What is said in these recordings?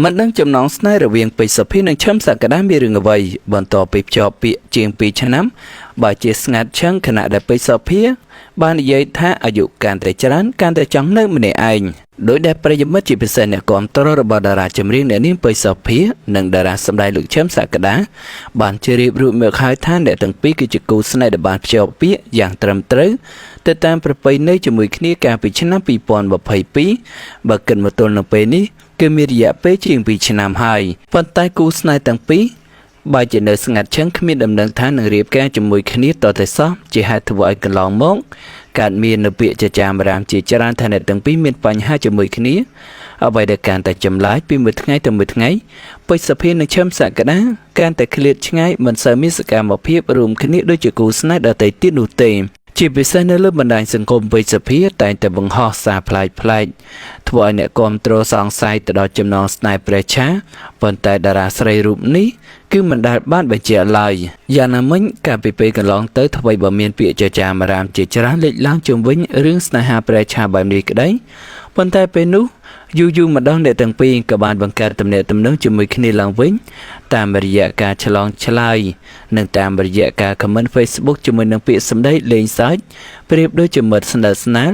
មិនដឹងចំណងស្នេហ៍រវាងពេជ្រសុភានិងឈឹមសក្តាមានរឿងអ្វីបន្ទាប់ពីភ្ជាប់ពាក្យជាង2ឆ្នាំបើជាស្ងាត់ឈឹងខណៈដែលពេជ្រសុភាបាននិយាយថាអាយុកាន់តែច្រើនកាន់តែចង់នៅម្នាក់ឯងដោយដែលប្រិយមិត្តជាពិសេសអ្នកគាំទ្ររបស់តារាចម្រៀងអ្នកនាងពេជ្រសុភានិងតារាសម្ដែងលោកឈឹមសក្តាបានជ្រាបរួចមកហើយថាអ្នកទាំងពីរគឺជាគូស្នេហ៍ដែលបានភ្ជាប់ពាក្យយ៉ាងត្រឹមត្រូវទៅតាមប្រពៃណីជាមួយគ្នាកាលពីឆ្នាំ2022បើគិតមកទល់នឹងពេលនេះគឺមានរយៈពេលជាង2ឆ្នាំហើយប៉ុន្តែគូស្នេហ៍ទាំងពីរបែរជានៅស្ងាត់ឈឹងគ្មានដំណឹងថានឹងរៀបការជាមួយគ្នាតតែសោះជាហេតុធ្វើឲ្យកន្លងមកកើតមាននៅពាក្យចចាមរាមជាច្រើនថាអ្នកទាំងពីរមានបញ្ហាជាមួយគ្នាអ្វីដែលកាន់តែចម្លែកពីមួយថ្ងៃទៅមួយថ្ងៃពេជ្រសភានិងឈឹមសក្តាកាន់តែឃ្លាតឆ្ងាយមិនសូវមានសកម្មភាពរួមគ្នាដូចជាគូស្នេហ៍ដទៃទៀតនោះទេជាពិសេសនៅលើបណ្ដាញសង្គមពេជ្រសភាតែងតែបង្ហោះសារប្លែកៗធ្វើឲ្យអ្នកគាំទ្រសង្ស័យទៅដល់ចំណងស្នេហ៍ព្រះឆាប៉ុន្តែតារាស្រីរូបនេះគឺមិនដែលបានបញ្ជាក់ឡើយយ៉ាងណាមិញកាលពីពេលកន្លងទៅថ្មីបើមានពាក្យចចាមរាមជាច្រើនលេចឡើងជុំវិញរឿងស្នេហាព្រះឆាបែបនេះក្តីប៉ុន្តែពេលនោះយូរយូរម្ដងអ្នកទាំងពីរក៏បានបង្កើតទំនាក់ទំនងជាមួយគ្នាឡើងវិញតាមរយៈការឆ្លងឆ្លើយនិងតាមរយៈការ comment Facebook ជាមួយនឹងពាក្យសម្ដីលេងសើចប្រៀបដូចជាមិត្តស្និទ្ធស្នាល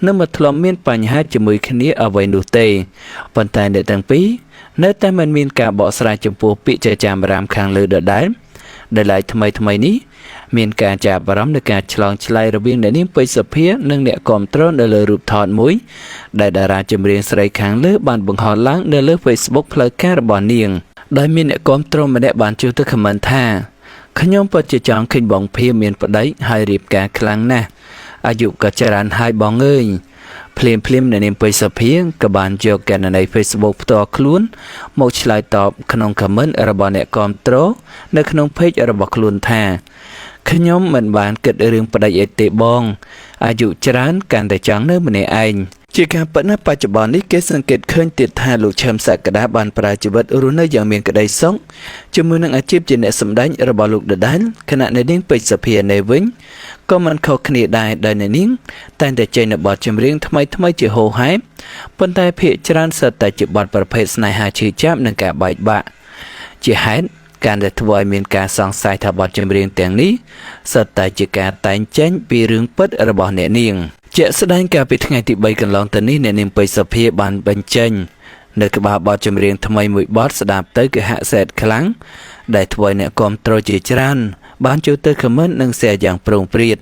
និងមិនធ្លាប់មានបញ្ហាជាមួយគ្នាអ្វីនោះទេប៉ុន្តែអ្នកទាំងពីរនៅតែមិនមានការបកស្រាយចំពោះពាក្យចចាមរាមខាងលើដដែលដែលឡែកថ្មីថ្មីនេះមានការចាប់អារម្មណ៍នៃការឆ្លងឆ្លើយរវាងអ្នកនាងពេជ្រសុភានិងអ្នកគាំទ្រនៅលើរូបថតមួយដែលតារាចម្រៀងស្រីខាងលើបានបង្ហោះឡើងនៅលើ Facebook ផ្លូវការរបស់នាងដោយមានអ្នកគាំទ្រម្នាក់បានជួយទៅ comment ថាខ្ញុំពិតជាចង់ឃើញបងភាមានប្តីហើយរៀបការខ្លាំងណាស់អាយុក៏ច្រើនហើយបងអើយភ្លាមភ្លាមអ្នកនាងពេជ្រសុភាក៏បានយកគណនី Facebook ផ្ទាល់ខ្លួនមកឆ្លើយតបក្នុង comment របស់អ្នកគាំទ្រនៅក្នុង page របស់ខ្លួនថាខ្ញុំមិនបានគិតរឿងប្តីអីទេបងអាយុច្រើនកាន់តែចង់នៅម្នាក់ឯងជាការពិតណាស់បច្ចុប្បន្ននេះគេសង្កេតឃើញទៀតថាលោកឈឹមសក្តាបានប្រើជីវិតរស់នៅយ៉ាងមានក្តីសុខជាមួយនឹងអាជីពជាអ្នកសម្ដែងរបស់លោកដដែលខណៈអ្នកនាងពេជ្រសភានៅវិញក៏មិនខុសគ្នាដែរដោយអ្នកនាងតែងតែចេញនូវបទចម្រៀងថ្មីៗជាហូរហែប៉ុន្តែភាគច្រើនសុទ្ធតែជាបទប្រភេទស្នេហាឈឺចាប់និងការបែកបាក់ជាហេតុកាន់តែធ្វើឲ្យមានការសង្ស័យថាបទចម្រៀងទាំងនេះសុទ្ធតែជាការតែងចេញពីរឿងពិតរបស់អ្នកនាងជាក់ស្ដែងកាលពីថ្ងៃទី3កន្លងទៅនេះអ្នកនាងពេជ្រសុភាបានបញ្ចេញនៅក្បាលបទចម្រៀងថ្មីមួយបទស្ដាប់ទៅគឺហាក់សែតខ្លាំងដែលធ្វើឲ្យអ្នកគាំទ្រជាច្រើនបានចូលទៅ comment និង share យ៉ាងប្រងព្រាត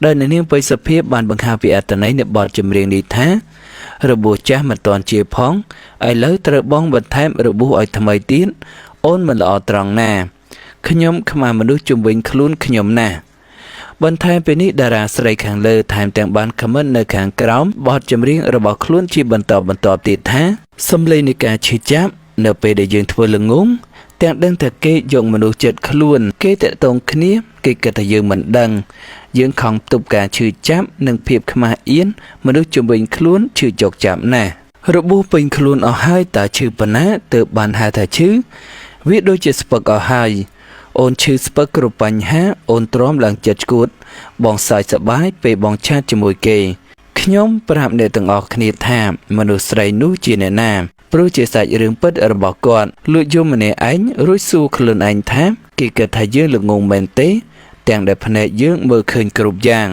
ដោយអ្នកនាងពេជ្រសុភាបានបង្ហាញពីអត្ថន័យនៃបទចម្រៀងនេះថារបួសចាស់មិនទាន់ជាផងឥឡូវត្រូវបងបន្ថែមរបួសឲ្យថ្មីទៀតអូនមិនល្អត្រង់ណាខ្ញុំខ្មាស់មនុស្សជំវិញខ្លួនខ្ញុំណាស់បន្ថែមពីនេះតារាស្រីខាងលើថែមទាំងបាន comment នៅខាងក្រោមបទចម្រៀងរបស់ខ្លួនជាបន្តបន្ទាប់ទៀតថាសំឡេងនៃការឈឺចាប់នៅពេលដែលយើងធ្វើល្ងងទាំងដឹងថាគេយកមនុស្សចិត្តខ្លួន គេតាក់ទងគ្នាគេគិតថាយើងមិនដឹងយើងខំទប់ការឈឺចាប់និងភាពខ្មាស់អៀនមនុស្សជំវិញខ្លួនឈឺចុកចាប់ណាស់របួសពេញខ្លួនអស់ហើយតើឈឺប៉ុណ្ណាទើបបានហៅថាឈឺវាដូចជាស្ពឹកអស់ហើយអូនឈឺស្ពឹកគ្រប់បញ្ហាអូនទ្រាំឡើងចិត្តឈួតបងសើចសប្បាយពេលបងឆាតជាមួយគេខ្ញុំប្រាប់អ្នកទាំងអស់គ្នាថាមនុស្សស្រីនោះជាអ្នកណាព្រោះជាសាច់រឿងពិតរបស់គាត់លួចយំម្នាក់ឯងរួចសួរខ្លួនឯងថាគេគិតថាយើងល្ងងមែនទេទាំងដែលភ្នែកយើងមើលឃើញគ្រប់យ៉ាង